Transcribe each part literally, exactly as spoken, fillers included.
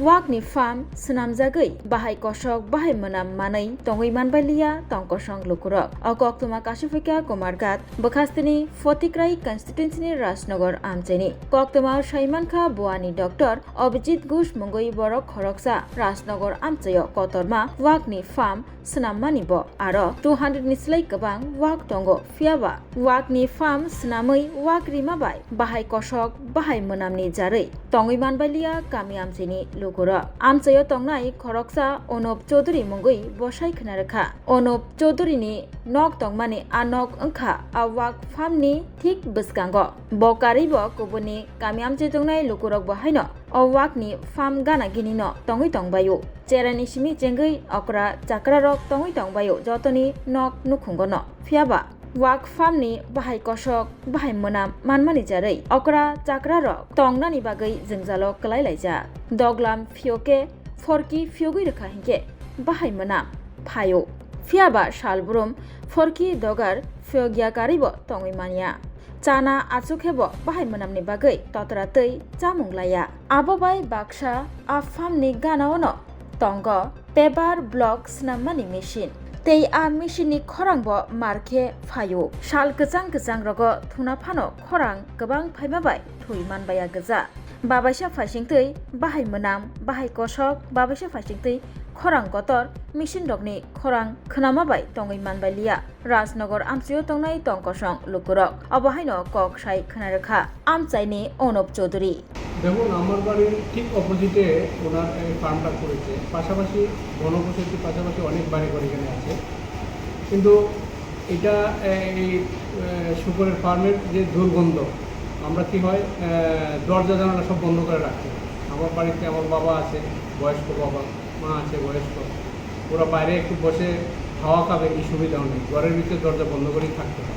Wakni farm swnamjagwi bahai kosok bahai mwnam manwi tongwi manbailiya tongkosong lukurok. O koktwma Kashiphaikha Kumarghat bwkhastini Photikrai constituencyni Rajnagar amchaini. Koktwmao saimankha Buani Doctor Abhijit Ghosh mungwi borok khoroksa Rajnagar amchaio kotorma wakni farm swnammani bo aro two hundred ni slai kwbang wak tongo, phiyaba wakni farm swnamwi wak rima bai bahai kosok bahai mwnamni jarwi tongwi manbailiya kami amchaini lukurok. Amchaio tongnai khoroksa Onup Chaudhury mungwi bosai khna rwkha. Onup Chaudhury ni nok tongmani a nok wngkha a wak farm ni thik bwskango. Bo karwi bo kubuni kami amchai tongnai lukurok bo haino o wakni farm gana gini no tongwi tongbaio. Cherani simi chengwi okra chakrarok tongwi tongbaio jotoni nok nukhungo no. Phiyaba wak farm ni bahai kosok bahai mwnam manmani jarwi okra chakrarok tongnani bagwi jwngjalo kwlai laijak. Doglam phiyoke phorki phiyogwi rwkha hinkhe bahai mwnam phaio. Phiyaba salbrum phorki dogar phiyogya karwi bo tongwi manya. Chana achukhe bo bahai mwnamni bagwi totra twi chamung laya. Abo bai baksa a farm ni gana-o no tongo paver block swnammani machine. Tei a machine ni khorang bo mar khe phaio. Sal kwchang kwchang rogo thuna phano khorang kwbang phaima bai thwi manbaiya gwja. Babaisa phaisingtwi bahai mwnam, bahai kosok, babaisa phaisingtwi khorang kotor machine rokni khorang khwnama bai tongwi manbailiya. Rajnagar amchaio tongnai tongkosong lukurok obo haino kok sai khna rwkha amchaini Onup Chaudhury. দেখুন, আমার বাড়ির ঠিক অপোজিটে ওনার এই ফার্মটা করেছে, পাশাপাশি ঘনবসতির পাশাপাশি অনেক বাড়িঘর এখানে আছে, কিন্তু এটা, এই, আহ, শুকরের ফার্মের যে দুর্গন্ধ, আমরা কি হয়, আহ, দরজা জানালা সব বন্ধ করে রাখতে হয়। আমার বাড়িতে আমার বাবা আছে, বয়স্ক বাবা, মা আছে বয়স্ক, ওরা বাইরে একটু বসে হাওয়া খাবে, এই সুবিধাও নেই, ঘরের ভিতরে দরজা বন্ধ করেই থাকতে হয়।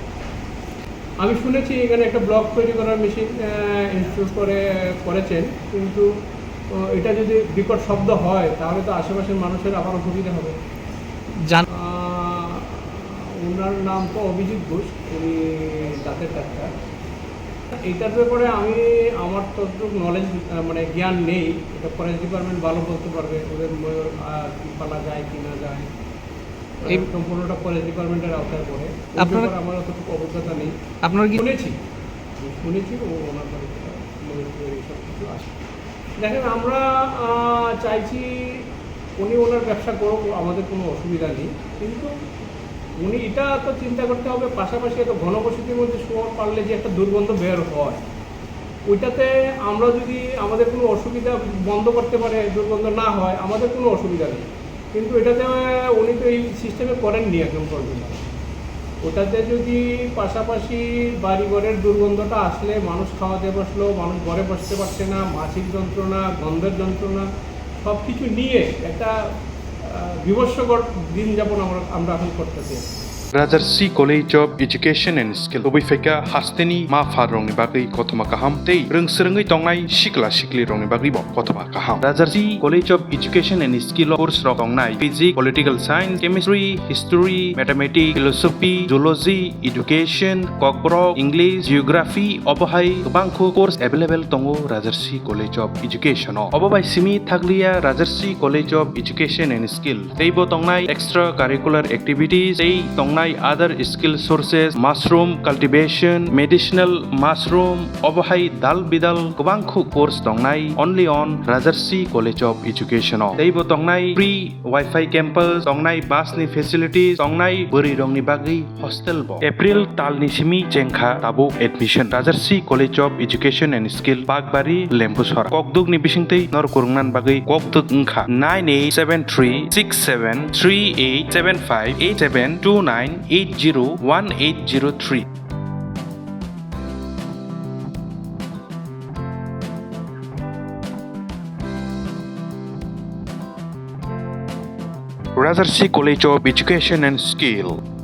আমি শুনেছি এখানে একটা ব্লক তৈরি করার মেশিন, আহ, ইনস্টল করে, করেছেন, কিন্তু, আহ, এটা যদি বিকট শব্দ হয়, তাহলে তো আশেপাশের মানুষের আবার অসুবিধা হবে। জান- আহ, ওনার নাম তো অভিজিৎ ঘোষ, উনি দাঁতের ডাক্তার। এটার ব্যাপারে আমি, আমার ততটুকু নলেজ, আহ, মানে জ্ঞান নেই। এটা ফরেস্ট ডিপার্টমেন্ট ভালো বলতে পারবে, ওদের ময়ূর, আহ, কি পালা যায় কি না যায়। এই সম্পূর্ণটা ফরেস্ট ডিপার্টমেন্টের আওতায় পড়ে। ওই আপনারা ব্যাপারে আমার অতটুকু অভিজ্ঞতা নেই। আপনারা কি শুনেছি, শুনেছি ও ওনার বাড়িতে ময়ূর টয়ূর এইসব কিছু আসে। দেখেন, আমরা, আহ, চাইছি উনি ওনার ব্যবসা করুক, আমাদের কোনো অসুবিধা নেই, কিন্তু উনি এটা তো চিন্তা করতে হবে, পাশাপাশি এত ঘনবসতির মধ্যে শুয়োর পাললে যে একটা দুর্গন্ধ বের হয়, ওইটাতে আমরা যদি আমাদের কোনো অসুবিধা বন্ধ করতে পারে, দুর্গন্ধ না হয়, আমাদের কোনো অসুবিধা নেই। কিন্তু এটাতে উনি তো এই সিস্টেমে করেননি এখন পর্যন্ত। ওটাতে যদি পাশাপাশি বাড়িঘরের দুর্গন্ধটা আসলে মানুষ খাওয়াতে বসলো, মানুষ ঘরে বসতে পারছে না, মাছির যন্ত্রণা, গন্ধের যন্ত্রণা, সব কিছু নিয়ে একটা, আহ, বিভৎসকর দিন যাপন আমরা, আমরা এখন করতেছি। Rajarsi College of Education and Skill, kubui phaikha hasteni ma pha rokni bagwi kothoma kaham tei rwng swrwngwi tongnai sikla sikli rokni bagwi bo kothoma kaham. Rajarsi College of Education and Skill o course rok tongnai physics, political science, chemistry, history, mathematics, philosophy, zoology, education, kokborok, English, geography, obo hai kwbangkho course available tongo Rajarsi College of Education o. Obo bai simi thakliya Rajarsi College of Education and Skill. Teibo tongnai extra curricular activities, tei tongnai other skill sources, mushroom cultivation, medicinal mushroom, obo hai dal bidal kwbangkho course tongnai only on Rajarsi College of Education o. Teibo tongnai free Wi-Fi campus, tongnai bus ni facilities, tongnai bwrwi rokni bagwi hostel bo. April talni simi chengkha tabuk admission. Rajarsi College of Education and Skill, Bakbari, Lembusora. Kokduk ni bisingtwi nor kwrwngnan bagwi kokduk wngkha nine eight seven three six seven three eight seven five eight seven two nine eight zero one eight zero three. Rajarsi College of Education and Skill.